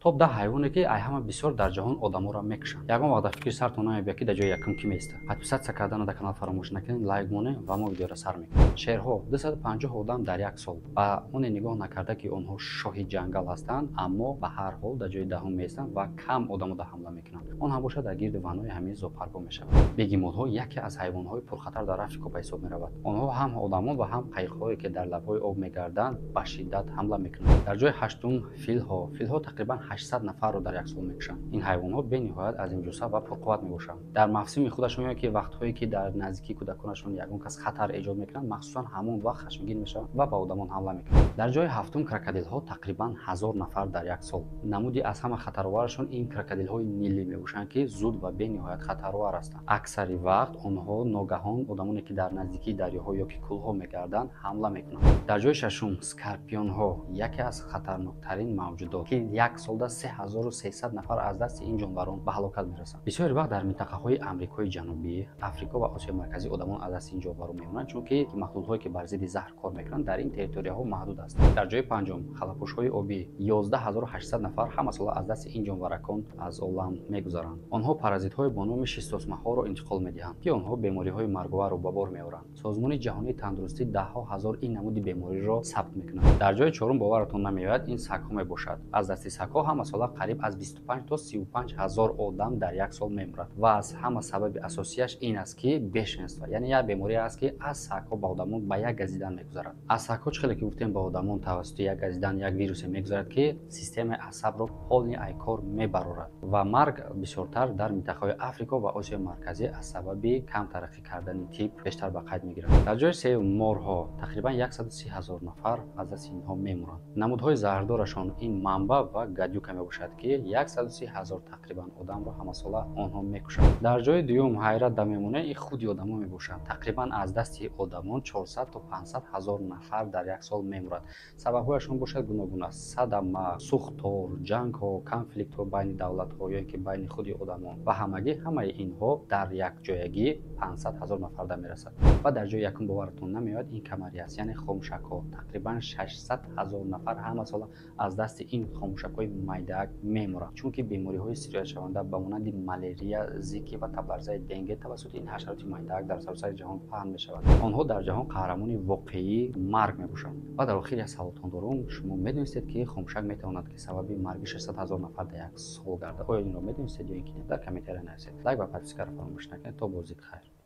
Топ 10 ҳайвоне, ки ай ҳама бисёр дар ҷаҳон одаморо мекушанд. Ягон вақт дар фикри сартон намебиёд, ки дар ҷои якум кӣ меистад. Подписаться кардана дар канал фаромӯш накунед, лайк монед ва мо видеоро сар мекунем. Шерҳо: 250 одам дар як сол. Ба оне нигоҳ накарда, ки онҳо шоҳи ҷангал ҳастанд, аммо ба ҳар ҳол дар ҷои даҳум меистанд ва кам одамо ҳамла мекунанд. Он ҳам бошад, дар гирди ванои ҳамин зоопаркҳо мешавад. Бегемотҳо яке аз ҳайвонҳои пурхатар дар Африко ба ҳисоб меравад. Онҳо ҳам одамон ва ҳам қайиқҳое, ки дар лабҳои об мегарданд, ба шиддат ҳамла мекунанд. Дар ҷои ҳаштум филҳо. Филҳо тақрибан 800 нафарро дар як сол мекушанд. Ин ҳайвонҳо бениҳоят азимҷусса ва пурқувват мебошанд. Дар мавсими худашон ё ки вақтҳое, ки дар наздикии кӯдаконашон ягон кас хатар эҷод мекунанд, махсусан ҳамон вақт хашмгин мешаванд ва ба одамон ҳамла мекунанд. Дар ҷои ҳафтум крокодилҳо, тақрибан 1000 нафар дар як сол. Намуди аз ҳама хатароварашон ин крокодилҳои нилӣ мебошанд, ки зуд ва бениҳоят хатаровар ҳастанд. Аксари вақт онҳо ногаҳон одамоне, ки дар наздикии дарёҳо ё ки кӯлҳо мегарданд, ҳамла мекунанд. Дар ҷои шашум скорпионҳо, яке аз хатарноктарин мавҷудот, ки як солда 3300 нафар аз дасти ин ҷонварон ба ҳалокат мерасанд. Бисёри вақт дар минтақаҳои Амрикои Ҷанубӣ, Африко ва Осиёи Марказӣ одамон аз дасти ин ҷонварон мемонанд, чунки махлуқҳое, ки бар зидди заҳр кор мекунанд, дар ин территорияҳо маҳдуд ҳастанд. Дар ҷои панҷум халапӯшҳои обӣ: 11 800 нафар ҳамасола аз дасти ин ҷонваракон аз олам мегузаранд. Онҳо паразитҳое бо номи шистосмаҳоро интиқол медиҳанд, ки онҳо бемориҳои марговарро ба бор меоранд. Созмони Ҷаҳонии Тандурустӣ даҳҳо ҳазор ин намуди бемориро сабт мекунад. Дар ҷои чорум, боваратон намеояд, ин сагҳо мебошад. Аз дасти сагҳо ҳамасола қариб аз 25 то 35 ҳазор одам дар як сол мемурад ва аз ҳама сабаби асосияш ин аст, ки бешенство, яъне як беморие аст, ки аз сагҳо ба одамон ба як газидан мегузарад. Аз сагҳо, чӣ хеле ки гуфтем, ба одамон тавассути як газидан як вирусе мегузарад, ки системаи асабро полный ай кор мебарорад ва марг бисёртар дар минтақаҳои Африко ва Осиёи Марказӣ аз сабаби кам тараққӣ кардани тиб бештар ба қайд мегирад. Дар ҷои сеюм морҳо: тақрибан 130 ҳазор нафар аз дасти инҳо мемуранд. Намудҳои заҳрдорашон ин мамба ва гадюка мебошад, ки 130 ҳазор тақрибан одамро ҳамасола онҳо мекушанд. Дар ҷои дуюм, ҳайрат да мемонад, ин худи одамо мебошанд. Тақрибан аз дасти одамон 400 то 500 ҳазор нафар дар як сол мемурад. Сабабҳояшон бошад, гуногун аст: садама, сӯхтор, ҷангҳо, конфликтҳо байни давлатҳо ё ин ки байни худи одамон ва ҳамагӣ ҳамаи инҳо дар якҷоягӣ 500 ҳазор нафар да мерасад. Ва дар ҷои якум, боваратон намеояд, ин комары аст, яъне хомӯшакҳо. Тақрибан 600 ҳазор нафар ҳамасола аз дасти ин хомӯшакҳои майдаак мемуранд, чунки бемориҳои сироятшаванда ба монанди малярия, зики ва табларзаи денге тавассути ин ҳашароти майдаак дар саросари ҷаҳон паҳн мешавад. Онҳо дар ҷаҳон қаҳрамони воқеии марг мебошанд. Ва дар охир як саволтон дорум: шумо медонистед, ки хомӯшак метавонад, ки сабаби марги 600 ҳазор нафар дар як сол гардад? Оё инро медонистед ё ин ки не? Дар комментария нависед. Лайк ва подпискаро фаромӯш накунед. То боздид, хайр.